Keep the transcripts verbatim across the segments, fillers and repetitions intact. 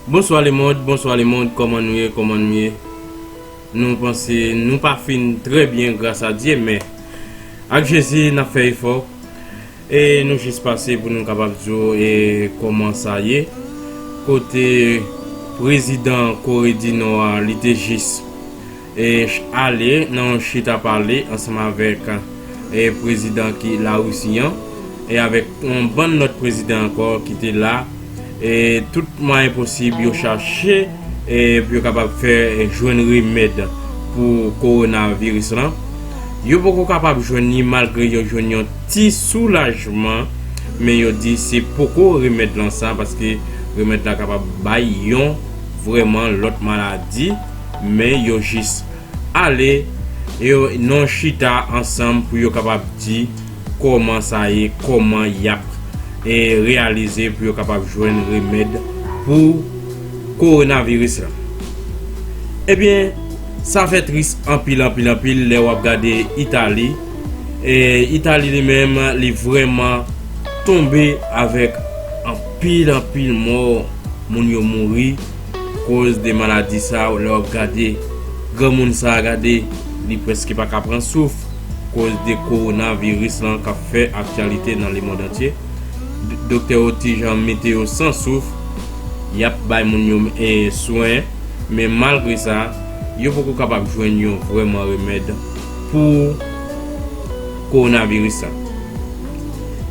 Bonswa lemonn, bonswa lemonn, kòman nou ye, kòman nou ye? Nou panse nou pa fin trè byen gras a Dye, men ak Jezi n ap fè efò. E nou jis pase pou nou kapab di w e kòman sa ye. Kote prezidan Kore di Nò a, li te jis e ch- ale nan yon chita pale ansanm avèk e prezidan ki Larisi an, e avèk yon bann lòt prezidan ankò ki te la, e tout mwayen posib yo chache e pou yo kapab fè e jwenn remèd pou kowonaviris lan. Yo poko kapab jwenn li malgre yo jwenn yon ti soulajman, men yo di se poko remèd lan sa, paske remèd la kapab bay yon vrèman lòt maladi, men yo jis ale yo nan chita ansanm pou yo kapab di kòman sa ye, kòman y ap e reyalize pou yo kapab jwenn remèd pou kowonaviris lan. Ebyen, sa fè tris anpil, anpil, anpil lè w ap gade Itali. E Itali li menm, li vrèman tonbe avèk anpil, anpil mò, moun yo mouri koz de maladi sa. Lè w ap gade granmoun sa, gade, li prèske pa ka pran souf koz de kowonaviris lan k ap fè aktyalite nan lemonn antye. D- Doktè yo ti jan mete yo san souf, y ap bay moun yo e swen, men malgre sa, yo poko kapab jwenn yon vrèman remèd pou kowonaviris la.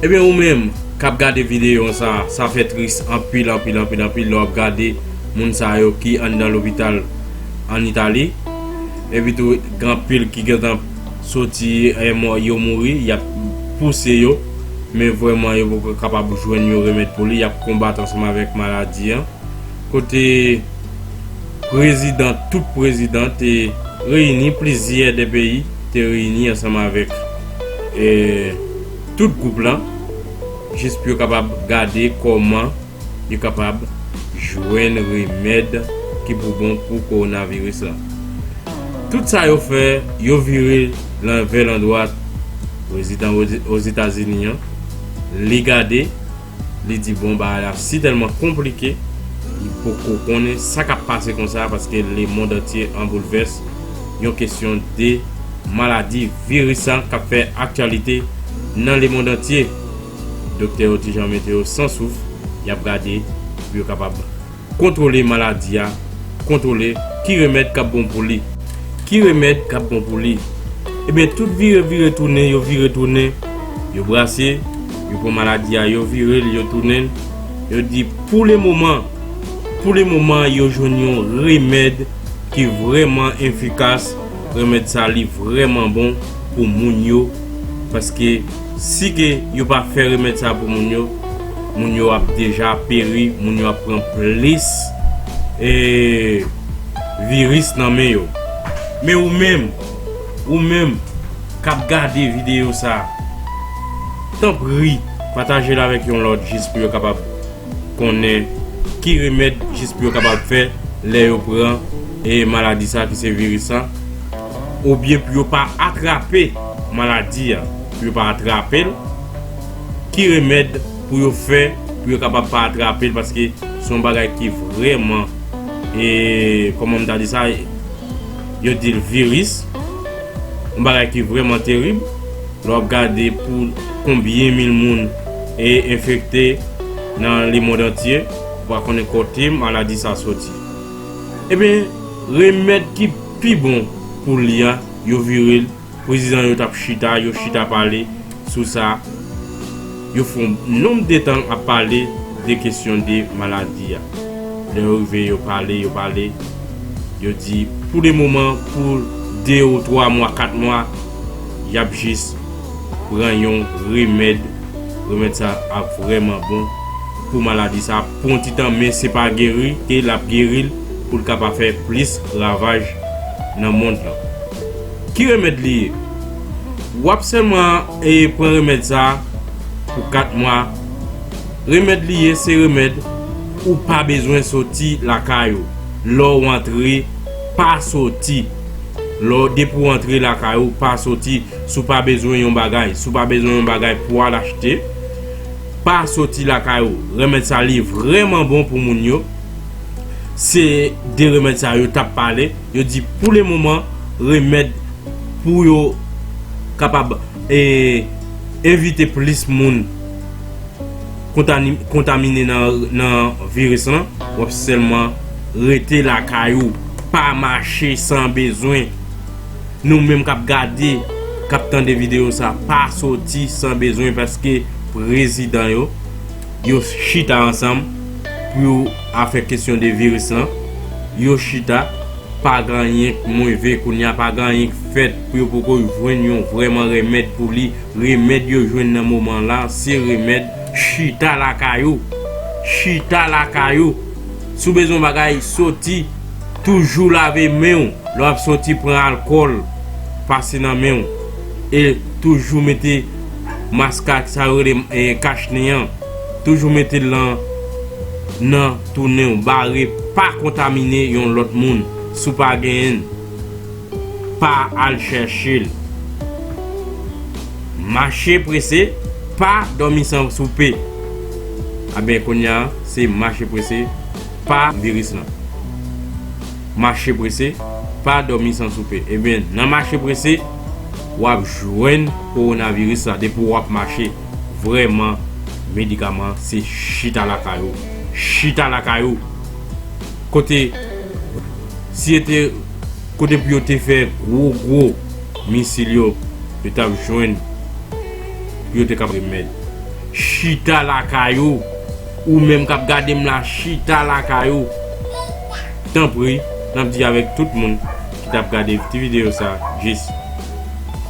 Ebyen, ou menm k ap gade videyo sa, sa fè tris anpil, anpil, anpil, anpil lè w ap gade moun sa yo ki anndan lopital ann Itali. Epi tou, gen anpil ki gentan soti, e, mò, yo mouri, y ap pouse yo, men vrèman, yo poko kapab jwenn yon remèd pou li, y ap konbat ansanm avèk maladi an. Kote prezidan, tout prezidan te reyini, plizyè de peyi te reyini ansanm avèk, e, tout gwoup lan, jis pou yo kapab gade kòman yo kapab jwenn remèd ki pou bon pou kowonaviris la. Tout sa yo fè, yo vire lanvè landwat prezidan Oze- Ozetazini an, li gade, li di, bon, bagay la si tèlman konplike, li poko konnen sa k ap pase konsa, paske lemonn antye an boulvès, yon kesyon de maladi viris lan k ap fè aktyalite nan lemonn antye. Doktè yo ti jan mete yo san souf, y ap gade pou yo kapab kontwole maladi a, kontwole ki remèd k ap bon pou li. Ki remèd k ap bon pou li? Ebyen, tout vire, vire, tounen, yo vire, tounen, yo brase, yo pran maladi a, yo vire l, yo tounen l, yo di, pou le moman, pou le moman, yo jwenn yon remèd ki vrèman efikas. Remèd sa, li vrèman bon pou moun yo, paske si ke yo pa fè remèd sa pou moun yo, moun yo ap deja peri, moun yo ap pran plis, e, viris nan men yo. Men ou menm, ou menm k ap gade videyo sa, tanpri, pataje l avèk yon lòt jis pou yo kapab konnen ki remèd jis pou yo kapab fè lè yo pran, e, maladi sa ki se viris sa, oubyen pou yo pa atrape maladi a, pou yo pa atrape l, ki remèd pou yo fè pou yo kapab pa atrape l, paske se yon bagay ki vrèman, e, kòman m ta di sa, yo di l viris, yon bagay ki vrèman terib. Lè w ap gade pou konbyen mil moun e enfekte nan lemonn antye, ou pa konnen kote maladi sa soti. Ebyen, remèd ki pi bon pou li a, yo vire l, prezidan yo t ap chita, yo chita pale sou sa, yo fè yon nonb de tan ap pale de kesyon de maladi a. Lè yo rive, yo pale, yo pale, yo di, pou le moman, pou de ou twa mwa, kat mwa, y ap jis pran yon remèd. Remèd sa ap vrèman bon pou maladi sa pou yon ti tan, men se pa geri, ke l ap geri l pou l ka pa fè plis ravaj nan mond lan. Ki remèd li ye? W ap sèlman, e, pran remèd sa pou kat mwa. Remèd li ye, se remèd ou pa bezwen soti lakay ou. Lè w antre, pa soti. Lè w, depi w antre lakay ou, pa soti. Si w pa bezwen yon bagay, si w pa bezwen yon bagay pou w al achte, pa soti lakay ou. Remèd sa, li vrèman bon pou moun yo. Se de remèd sa yo t ap pale. Yo di pou le moman, remèd pou yo kapab e, evite plis moun kontani- kontamine nan, nan viris lan, w ap sèlman rete lakay ou. Pa mache san bezwen. Nou menm k ap gade, k ap tande videyo sa, pa soti san bezwen paske prezidan yo, yo chita ansanm pou yo afè kesyon de viris lan. Yo chita, pa gen anyen k move kounye a, pa gen anyen k fèt pou yo poko jwenn yon vrèman remèd pou li. Remèd yo jwenn nan moman la, se remèd chita lakay ou. Chita lakay ou. Si w bezwen yon bagay, soti. Toujou lave men w. Lè w ap soti, pran alkòl, pase nan men w. E toujou mete maska, sa yo rele e, kach nen an. Toujou mete l nan, nan tou nen w. Bare, pa kontamine yon lòt moun. Si w pa genyen l, pa al chèche l. Mache prese, pa dòmi san soupe. Aben, kounye a, se mache prese, pa viris lan. Mache prese, pa dòmi san soupe. Ebyen, nan mache prese, w ap jwenn kowonaviris la depi w ap mache. Vrèman, medikaman, se chita lakay ou. Chita lakay ou. Kote, si yo te, kote pou yo te fè gwo, gwo misil yo, yo t ap jwenn pou yo te kapab remèd. Chita lakay ou. Ou menm k ap gade m la, chita lakay ou. Tanpri, n ap di avèk tout moun ki t ap gade ti videyo sa, jis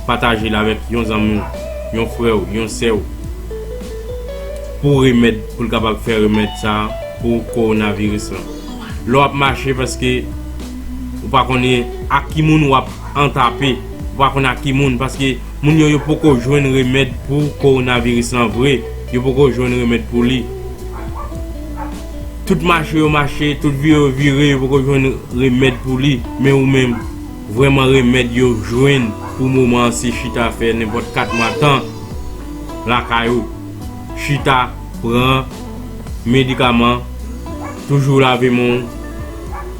pataje l avèk yon zanmi w, yon frè w, yon sè w, pou remèd, pou l kapab fè remèd sa pou kowonaviris lan. Lè w ap mache, paske ou pa konnen ak ki moun w ap antape, ou pa konnen ak ki moun, paske moun yo, yo poko jwenn remèd pou kowonaviris lan vre, yo poko jwenn remèd pou li. Tout mache yo mache, tout vire yo vire, yo poko jwenn remèd pou li. Men ou menm, vrèman remèd yo jwenn pou moman an, se chita fè nenpòt kat mwa tan lakay ou. Chita, pran medikaman, toujou lave men w,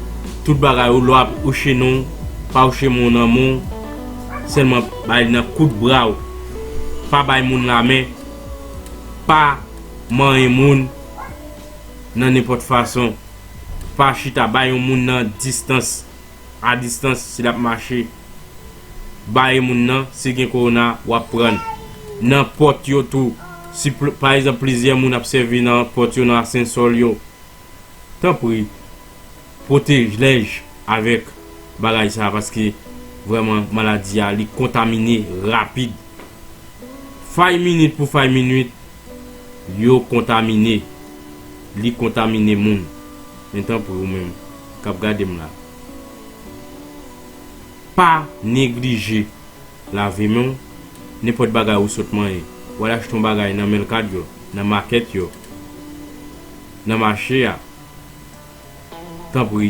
tout bagay ou, lè w ap ouche non, pa ouche men w nan men w, sèlman bay nan kout bra w. Pa bay moun lamen, pa manyen moun nan nenpòt fason. Pa chita, bay yon moun nan distans, a distans, si l ap mache. Bare moun nan, si gen kowona, w ap pran l. Nan pòt yo tou, si pl- pa egzanp plizyè moun ap sèvi nan pòt yo, nan asensò yo, tanpri, pwotej lèj avèk bagay sa a, paske vrèman maladi a, li kontamine rapid. Fay minit pou fay minit, yo kontamine. Li kontamine moun. Men tanpri ou menm k ap gade m la, pa neglije lave men w. Nenpòt bagay ou sot manyen, w al achte yon bagay nan mèlkad yo, nan makèt yo, nan mache a, tanpri,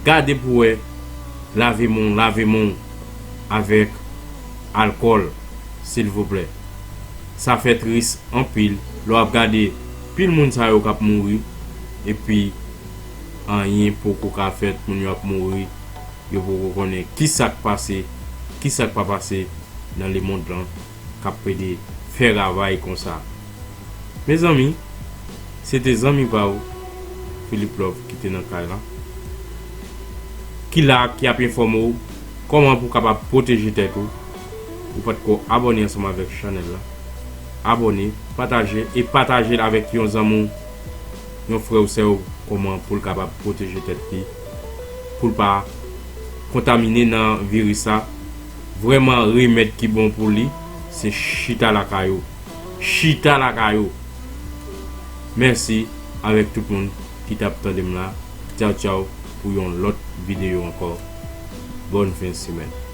gade pou w wè, lave men w, lave men w avèk alkòl, silvouplè. Sa fè tris anpil lè w ap gade pil moun sa yo k ap mouri, epi anyen poko ka fèt, moun yo ap mouri, yo poko konnen ki sa k pase, ki sa k pa pase nan lemonn lan k ap plede fè ravaj konsa. Mezanmi, se te zanmi pa w, Philippe Love, ki te nan kay la, ki la, ki ap enfòme w kòman pou w kapab pwoteje tèt ou. Ou pa t ko abòne ansanm avèk chanèl la, abòne, pataje e pataje l avèk yon zanmi w, yon frè w, sè w, kòman pou l kapab pwoteje tèt li, pou l pa kontamine nan viris sa. Vrèman, remèd ki bon pou li, se chita lakay ou. Chita lakay ou. Mèsi avèk tout moun ki t ap tande m la. Tchaw, tchaw, pou yon lòt videyo ankò. Bòn fen semèn.